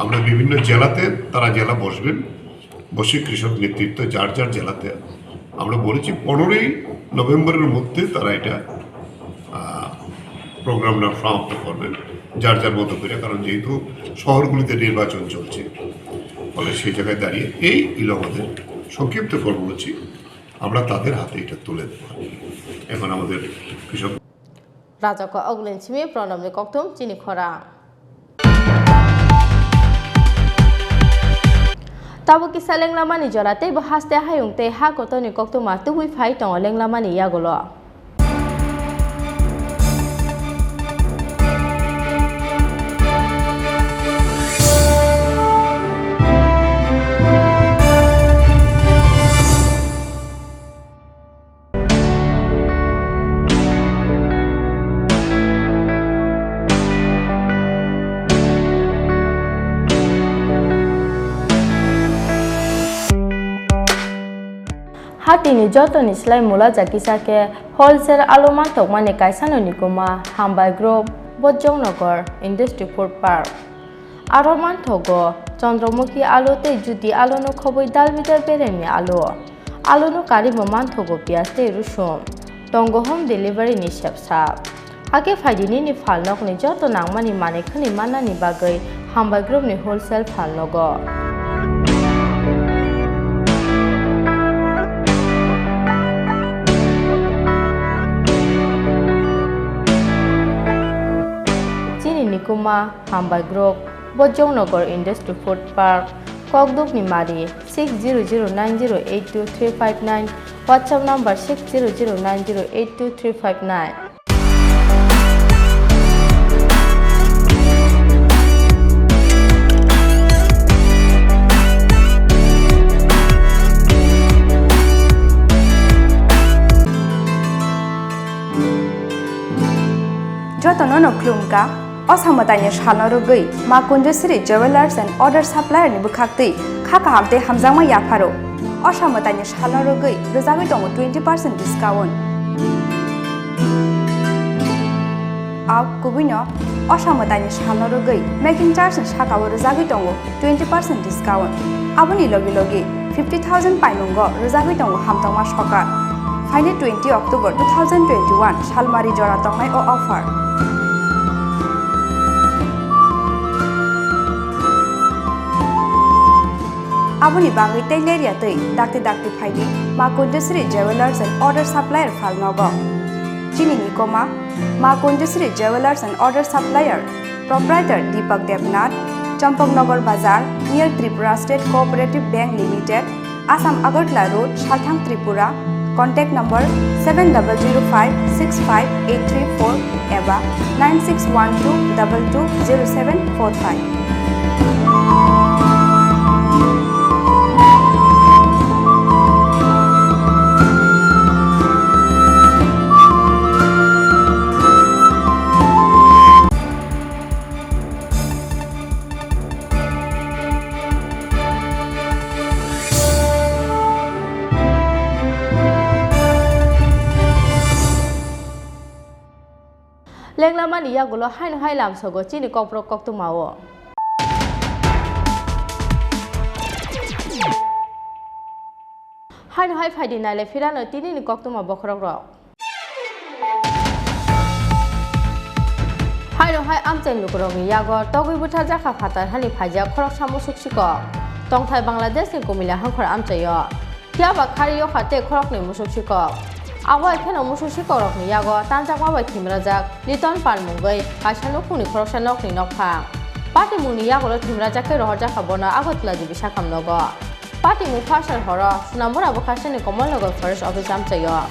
আমরা বিভিন্ন জেলাতে, তারা জেলা বসবেন, বসে কৃষক নেতৃত্ব যার যার জেলাতে, আমরা বলেছি পনেরোই নভেম্বরের মধ্যে তারা এটা, আহ, প্রোগ্রামটা সমাপ্ত করবেন যার যার মতো করে, কারণ যেহেতু শহরগুলিতে নির্বাচন চলছে, ফলে সেই জায়গায় দাঁড়িয়ে এই হলো আমাদের সংক্ষিপ্ত কর্মসূচি। আমরা তাদের হাতে এটা তুলে দেবো। এখন আমাদের কৃষক Rajak ko ogulin simi pranamni kokthum chini khorang. Tabuk kisa lenglamani jora tei bo haste hayung tei ha kotorni koktwma tubui phai tongo lenglamani yagulo. Hatini jotoni slai mula ja kisa khe wholesale alu manthokmani kaisano nikuma Hambai Group, Bojongnagar Industry Food Park. Aro manthogo Chandramukhi alu tei Jyoti aluno khobwi dalbidal beremni alu. Aluno karwi bo manthogo piyaj tei rusum. Tongo home delivery ni sepsa. Hakhe phaidi nini phalnokni joto nangmani manwi khwnwi mannani bagwi Hambai Group ni wholesale phalnogo. Chini nikuma Hambai Group, Bojongnagar Industry Food Park, Kokdukni Mari, six zero zero nine zero eight two three five nine, WhatsApp number six zero zero nine zero eight two three five nine. Jotono no khulumkha. O samwtaini salno rwgwi Ma Kunjasri Jewellers and Other Supplier ni bwkhaktwi kha kaham tei hamjakma yapharo. O samwtaini salno rwgwi rwjagwi tongo twenty percent discount. Au kubuino o samwtaini salno rwgwi making charge ni sakao rwjagwi tongo twenty percent discount. Aboni logi logi fifty thousand paimungo rwjagwi tongo hamtokma sokar. Phainai twenty October two thousand twenty-one salmari jora tongnai o offer. Aboni bagwi tei lerya twi dakti dakti phaidi Ma Kunjasri Jewellers and Other Supplier phalnogo. Chini nikoma Ma Kunjasri Jewellers and Other Supplier, Proprietor Deepak Debnath, Champaknagar Bazar, near Tripura State Cooperative Bank Limited, Assam Agartala Road, Salthang, Tripura. Contact number seven double zero five six five eight three four eba nine six one two double two zero seven four five. Lenglamani yagulo haino hai lamsogo chini kokborok koktwmao. Haino hai phaidi naile phirano tinini koktwma bokhorokrok. Haino hai amchaini lukurokni yago togwi bwtharjakha phatar hani phaijak khoroksa musuk sikok. Tongthai Bangladeshni Kumila hangkhor amchaio. Phiya ba khari yokha tei khoroknwi musuk sikok. Abo hai kheno musuk sikokrokni yago tanjakma bai thimrajak Liton Pal mungwi kaisa nukhungni khoroksa nokni nokphang. Patimungni yagulo thimrajak khe rohorjakha bono Agartala Devi Sakham nogo. Patimung Pharsar horo Sonamura bwkhasteni Kamalnagar Forest Office amchaio.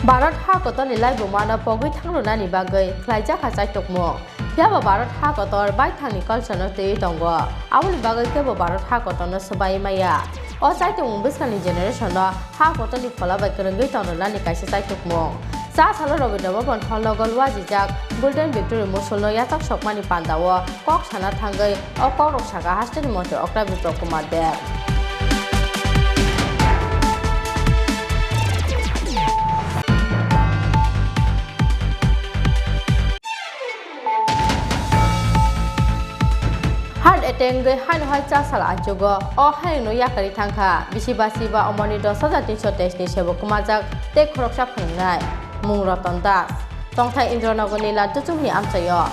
Bharat ha kotorni laibumano pogwi thangrwnani bagwi khlaijak ha chaitukmung. Phiya ba Bharat ha kotor baithangni culture-no twiwi tongo. Aboni bagwi kebo Bharat ha kotorno swbai maya. O chaitukmung bwskangni generation-no ha kotorni phola bai kwrwngwi tongrwnani kaisa chaitukmung. Cha salo Rabindra Bhavan hall-o golwajijak Golden Victory musulno yachak sokmani pandao kok sana thangwi o kokrok sakha hasteni montri okra Biplab Kumar Deb. Heart attack wngwi haino hai cha sal anchugo o hayungno yakarwi thangkha. Bisi basi ba omoni dos hajar tinso teis ni sebo kwmajak tei khoroksa phwrwngnai. Mung Roton Das. Tongthai Indranogorni Ladduchukni amchaio.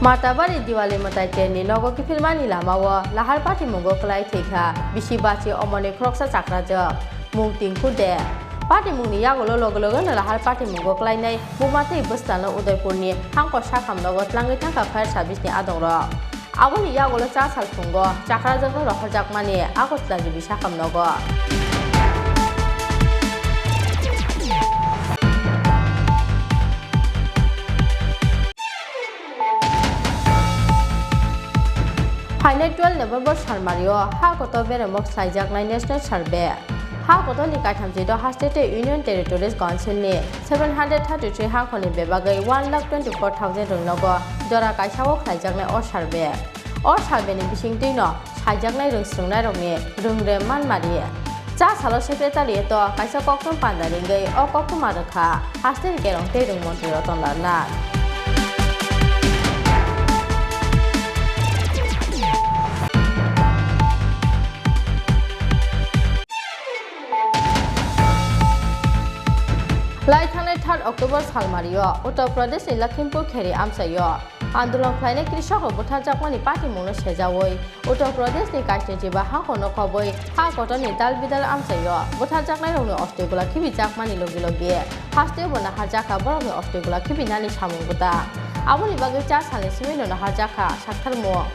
Matabari Diwali mwtai terni nogo kiphilmani lamao lahar patimungo kwlai thwikha bisi bachi omoni khoroksa chakrajwk, mung Tinku De. Patimungni yagulo loge logeno lahar patimungo kwlainai buma tei bwskango Udaipurni hangkor sakham nogo tlangwi thangkha fire service ni adongrok. Aboni yagulo cha sal phungo chakrajwkno rohorjakmani Agartala G B sakham nogo. Phainai twelve November salmario ha kotor beremo khlaijaknai National Survey. Ha kotorni kaithamchi do haste tei Union Territories Council ni seven hundred thirty-three hangkhorni bebagwi one lakh twenty-four thousand rwng nogo jora kaisao khlaijaknai o survey. O survey ni bisingtwino saijaknai rwng swrwngnairokni rwng rem manmari. Cha salo secretariat o kaisa koktwma panda ringwi o koktwma rwkha hasteni kerong tei rwng montri Ratan Lal Nath. Lai thangnai third October salmario Uttar Pradesh ni Lakhimpur Kheri amchaio andolon khlainai krisok rok butharjakmani patimungno sejaui Uttar Pradesh ni kaisni chiba hangkhorno kobwi ha kotorni dal bidal amchaio butharjaknairokni ostoi gula khibijakmani logi logi hasteo bo naharjakha borokni ostoi gula khibinani samung gwdang. Aboni bagwi cha salni simi no naharjakha saktharmung.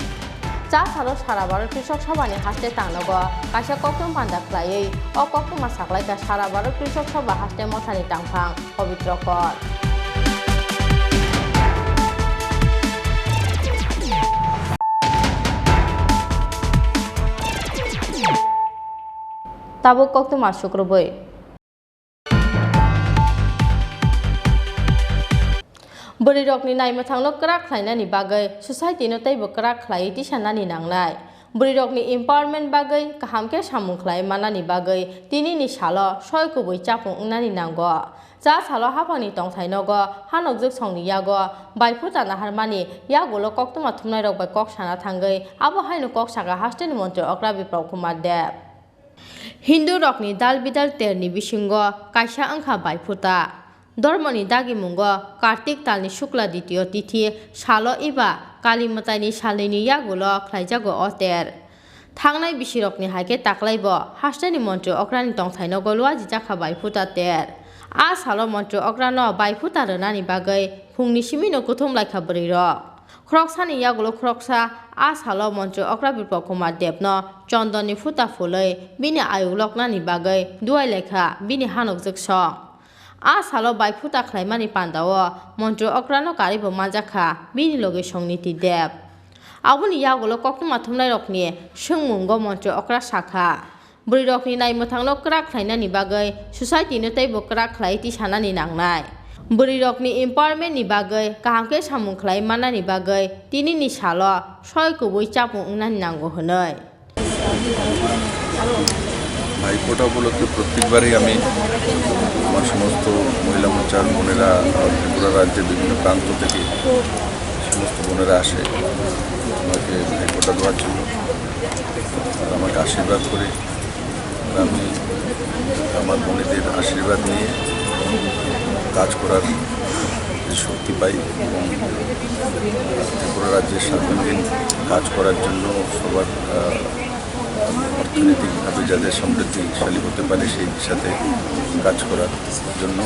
Cha salo sara Bharat Krisok Sabha ni haste tangnogo kaisa koktwma panda khlaiwi o koktwma saklaikha sara Bharat Krisok Sabha haste mothani tangphang Pabitra Kor. Tabuk koktwma sukrubwi. Bwrwirokni naimwthangno kwrak khlainani bagwi society-no teibo kwrak khlaiwi tisanani nangnai. Bwrwirokni empowerment bagwi kaham khe samung khlai mannani bagwi tinini salo soi kubui chapung wngnani nango. Cha salo haphangni tongthai nogo hanokjwk songni yago baiphuta naharmani yagulo koktwma thumnairok bai kok sana thangwi abo haino kok sakha hasteni montri okra Biplab Kumar Deb. Hindu rokni dal bidal terni bisingo kaisa wngkha baiphuta. Dormoni dagimungo Kartik talni Shukla Ditiyo tithi salo eba Kali mwtaini salnwini yagulo khlaijago o ter. Thangnai bisirokni hai khe taklaibo hasteni montri okrani tongthainogo luajijakha baiphuta ter. A salo montri okrano baiphuta rwnani bagwi phungni simino kuthum laikha bwrwirok. Khoroksani yagulo khoroksa a salo montri okra Biplab Kumar Debno chondonni phuta phulwi bini ayuk loknani bagwi duai laikha bini hanokjwk song. A salo baiphuta khlaimani pandao montri okrano karwibo manjakha bini logisong Niti Deb. Aboni yagulo koktwma thumnairokni swngmungo montri okra sakha, bwrwirokni naimwthangno kwrak khlainani bagwi society-no teibo kwrak khlaiwi tisanani nangnai. Bwrwirokni empowerment-ni bagwi kaham khe samung khlai mannani bagwi tinini salo soi kubui chapung wngnani nango hwnwi. Bhaiphonta উপলক্ষে প্রত্যেকবারই আমি আমার সমস্ত মহিলা মোর্চার বোনেরা, ত্রিপুরা রাজ্যের বিভিন্ন প্রান্ত থেকে সমস্ত বোনেরা আসে আমাকে ভাইফোঁটা দেওয়ার জন্য, আর আমাকে আশীর্বাদ করে। আর আমি আমার বোনেদের আশীর্বাদ নিয়ে কাজ করার যে শক্তি পাই এবং ত্রিপুরা রাজ্যের স্বাধীন দিন কাজ করার জন্য সবার, আহ, অর্থনৈতিকভাবে যাতে সমৃদ্ধিশালী হতে পারে সেই দিশাতে কাজ করার জন্য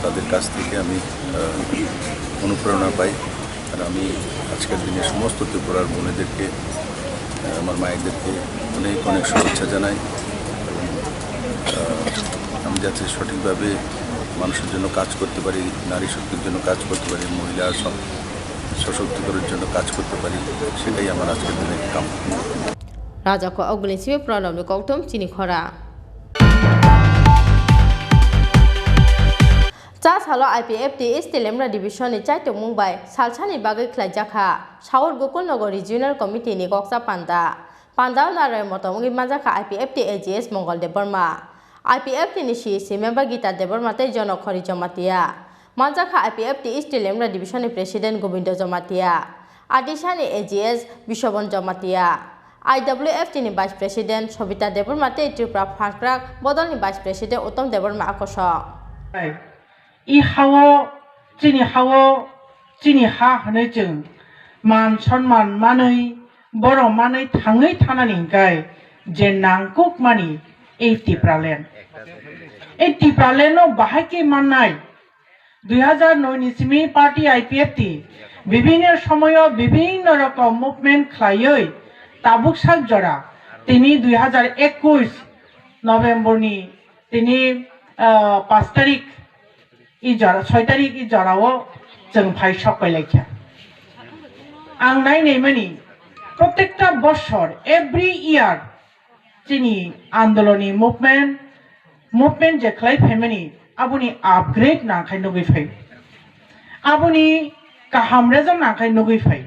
তাদের কাছ থেকে আমি, আহ, অনুপ্রেরণা পাই। আর আমি আজকের দিনে সমস্ত ত্রিপুরার বোনেদেরকে, আহ, আমার মায়েদেরকে অনেক অনেক শুভেচ্ছা জানাই। এবং, আহ, আমি যাতে সঠিকভাবে মানুষের জন্য কাজ করতে পারি, নারী শক্তির জন্য কাজ করতে পারি, মহিলা স-, সশক্তিকরণের জন্য কাজ করতে পারি, সেটাই আমার আজকের দিনের কামনা। Raja ko ogulin sibi Pranab ni kokthum chini khora. Cha salo I P F T East Telemra Division ni chaitokmung bai salsani bagwi khlaijakha South Gokulnagar Regional Committee ni koksa panda. Pandao narwai motom wngwi manjakha I P F T A G S Mongol Debbarma, I P F T ni C E C member Gita Debbarma tei Jonokhori Jamatia. Manjakha I P F T East Telemra Division ni President Gobindo Jamatia, Adisani A G S Biswabon Jamatia, I W F T ni Vice President Sobita Debbarma tei Tripura Phankrak Bodolni Vice President Uttom Debbarma akosong. I hao, chini hao, chini ha hwnwi chwng Man sonman manwi, borok manwi thangwi thanani hwnkhe je nangkukmani ei Tipraland. Ei Tipraland no bahai khe mannai. Dui hazar noi ni simi party I P F T bibhinno somoyo bibhinno rokom movement khlaiwi tabuk sak jora tini dui hazar ekush November ni tini, ah, panch tarik i jora, soi tarik i jorao chwng phai sok pai lai kha. Ang nai nai mani, protekta bosor, every year, chini andoloni movement, movement je khlai phaimani, aboni upgrade nangkhai nugwi phai. Aboni kaham result nangkhai nugwi phai.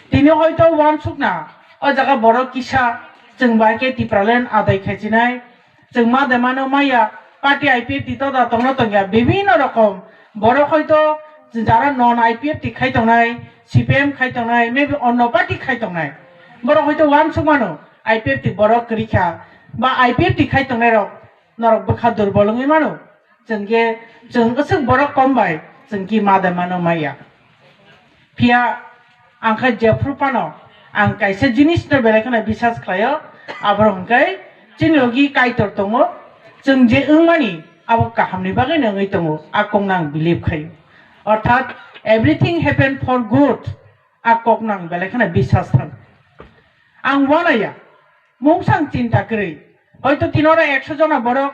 Tini hoito uansukna, o jaga borok kisa, chwng bai khe Tipraland adai khaichinai, chwng ma de mano maya, party I P F T to da tongno tongya, bibhinno rokom. Borok hoito jara non I P F T khai tongnai, C P M khai tongnai, maybe onno party khai tongnai. Borok hoito uansuk mano, I P F T borok kwrwi kha, ba I P F T khai tongnai rok norok bwkha durbol wngwi mano. Chwng khe, chwng aswk borok kom bai, chwng ki ma de mano maya. Phiya ang khe jephru phano ang kaisa jinis no belai kheno bisas khlaio, abo hwnkhe chini logi Kaitor tongo, chwng je wngmani abo kahamni bagwi no wngwi tongo, a kokno ang believe khaio. Orthat everything happen for good, a kokno ang belai kheno bisas thang. Ang uanaya, mungsang chinta kwrwi. Hoito tinoro ekso jona borok,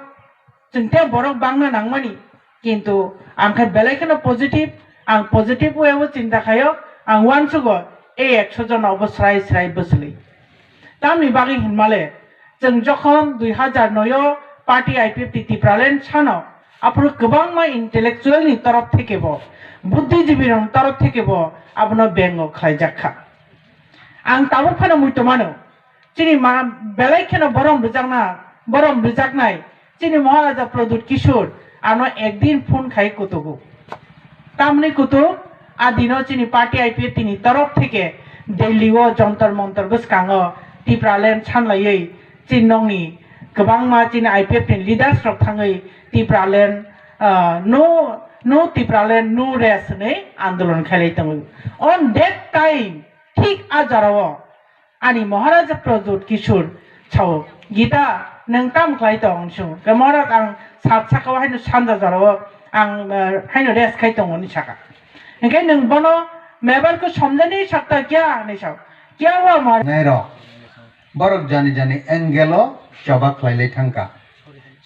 chwng tei borok bangna nangmani. Kintu ang khe belai kheno positive, ang positive way o chinta khaio, ang uansugo ei ekso jona obo srai srai bwswlwi. Tamni bagwi hinmale, chwng jokhon dui hazar noi o party I P F T Tipraland sano, aphuru kwbangma intellectual ni torof theke bo, buddhijibi rok ni torof theke bo abono bengo khlaijak kha. Ang tabuk phano muitu mano, chini ma belai kheno borom rwjakna, borom rwjaknai chini Maharaja Pradyut Kishore ano ekdin phone khai kutugo. Tamni kutuk, a dino chini party I P F T ni torof theke Delhi o Jantar Mantar bwskango Tipraland sanlaiwi chini nokni kwbangma chini I P F T ni leaders rok thangwi Tipraland, ah, no, no Tipraland, no rest hinwi andolon khailai tongo. On that time, thik a jorao ani Maharaja Pradyut Kishore sao, "Gita, nwng tam khlai tong?" Sung khe, "Maharaj, ang sat saka o haino sanja jorao ang, eh, haino rest khai tongo," hinwi saka. Hinkhe nwng bono mebar ko somjani sakta kya hinwi sao. Kya hua Maharaj? Nairok, borok jani jani angle o choba khlailai thangkha.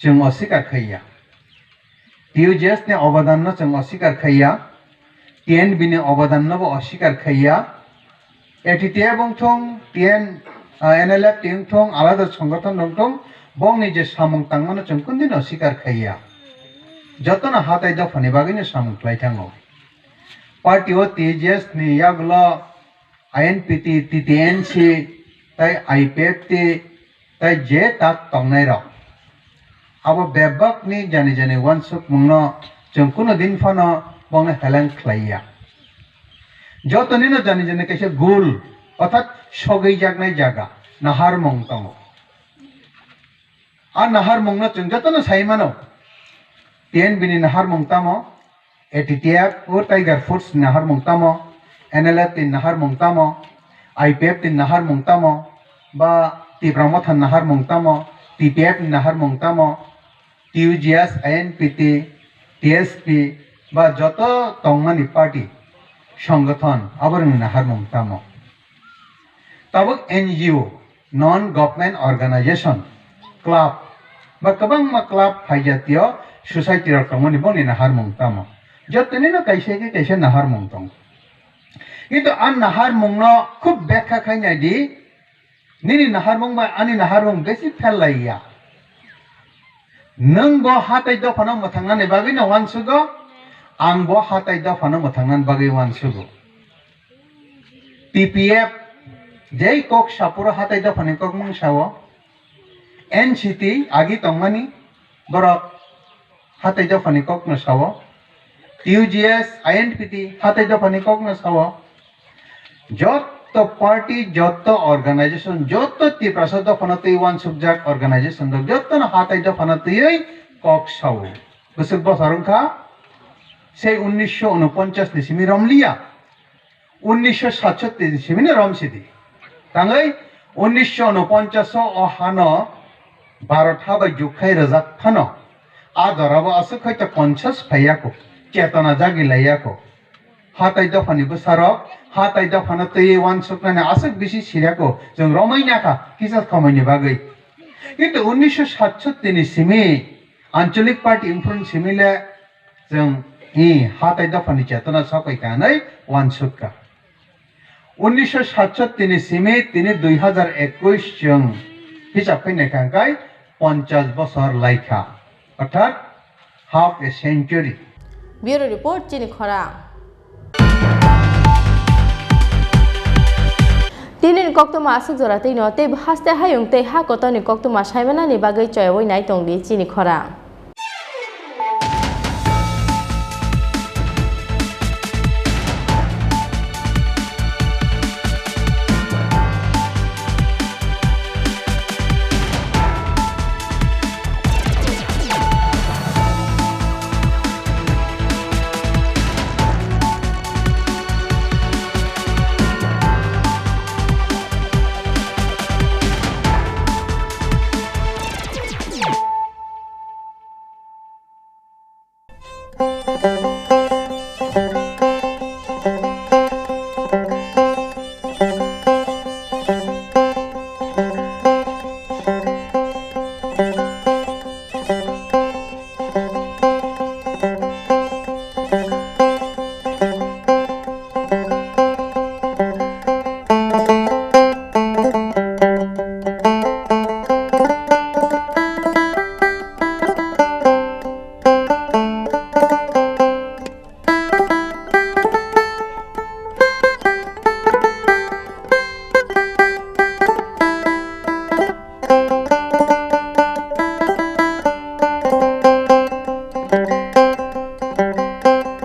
Chwng oswikar khaiya. T U J S ni obodan no chwng oswikar khaiya, T N B ni obodan no bo oswikar khaiya, A T T F wngthung, T N, ah, N L F T wngthung, alada songothon wngthung, bongni je samung tangmano chwng kundino oswikar khaiya. Jotono hatai dophani bagwino samung khlai thango. Party o T J S ni yagulo I N P T, T T N C, tai I P F T, tai je tak tongnai rok, abo bebak ni jani jani uansukmung no chwng kuno din phano bongno heleng khlai ya. Joto nino jani jani kaisa goal, orthat sogwi jaknai jaga, naharmung tongo. A naharmung no chwng jotono sai mano. T N B ni naharmung tamo, A T T F o Tiger Force ni naharmung tamo, N L F ni naharmung tamo, I P F ni naharmung tamo, ba Tipra Motha ni naharmung tamo, T P F ni naharmung tamo, T U J S, I N P T, T S P, ba joto tongmani party, songothon, aborokni naharmung tamo. Tabuk N G O, non government organization, club, ba kwbangma club phaijatio society rok tongmani bongni naharmung tamo. Jotonino kaisa khe kaisa naharmung tongo. Kintu a naharmungno khub bekha khai nai di, nini naharmung bai ani naharmung besi phel lai ya. Nwng bo hatai dophano mwthangnani bagwi no uansugo, ang bo hatai dophano mwthangnani bagwi uansugo. T P F jei kok sapuro hatai dophani kokmung sao, N C T agi tongmani borok hatai dophani kokno sao, T U J S, I N P T hatai dophani kokno sao, joto party, joto organization, joto Tiprasa dophano twi uansukjak organization rok jotono hatai dophano twiwi kok sao. Bwswk bosor wngkha, sei unnisho unoponchas ni simi romliya. Unnisho satsotti ni simi no romsidi. Tangwi unnisho unoponchas o hano Bharat ha bai jukkhai rwjak phano, a jora bo aswk hai ta conscious phaiya kho, chetona jagi laiya kho. Hatai dophani bwsarok, hatai dophano twiwi uansuknani aswk bisi sirya kho, chwng romwi nakha kisa khomoini bagwi. Kintu unnisho satsotti ni simi Anchalik Party Imphal ni simi le chwng i hatai dophani chetona sapai kanai uansukha. Unnisho satsotti ni simi tini dui hazar ekwis chwng hisab khe naikha hwnkhe ponchas bosor laikha, orthat half a century. Bureau Report, Chini Khorang. Tini ni koktwma aswk jora twi no tei haste hayung tei ha kotor ni koktwma saimanani bagwi choyawi nai tong di Chini Khorang.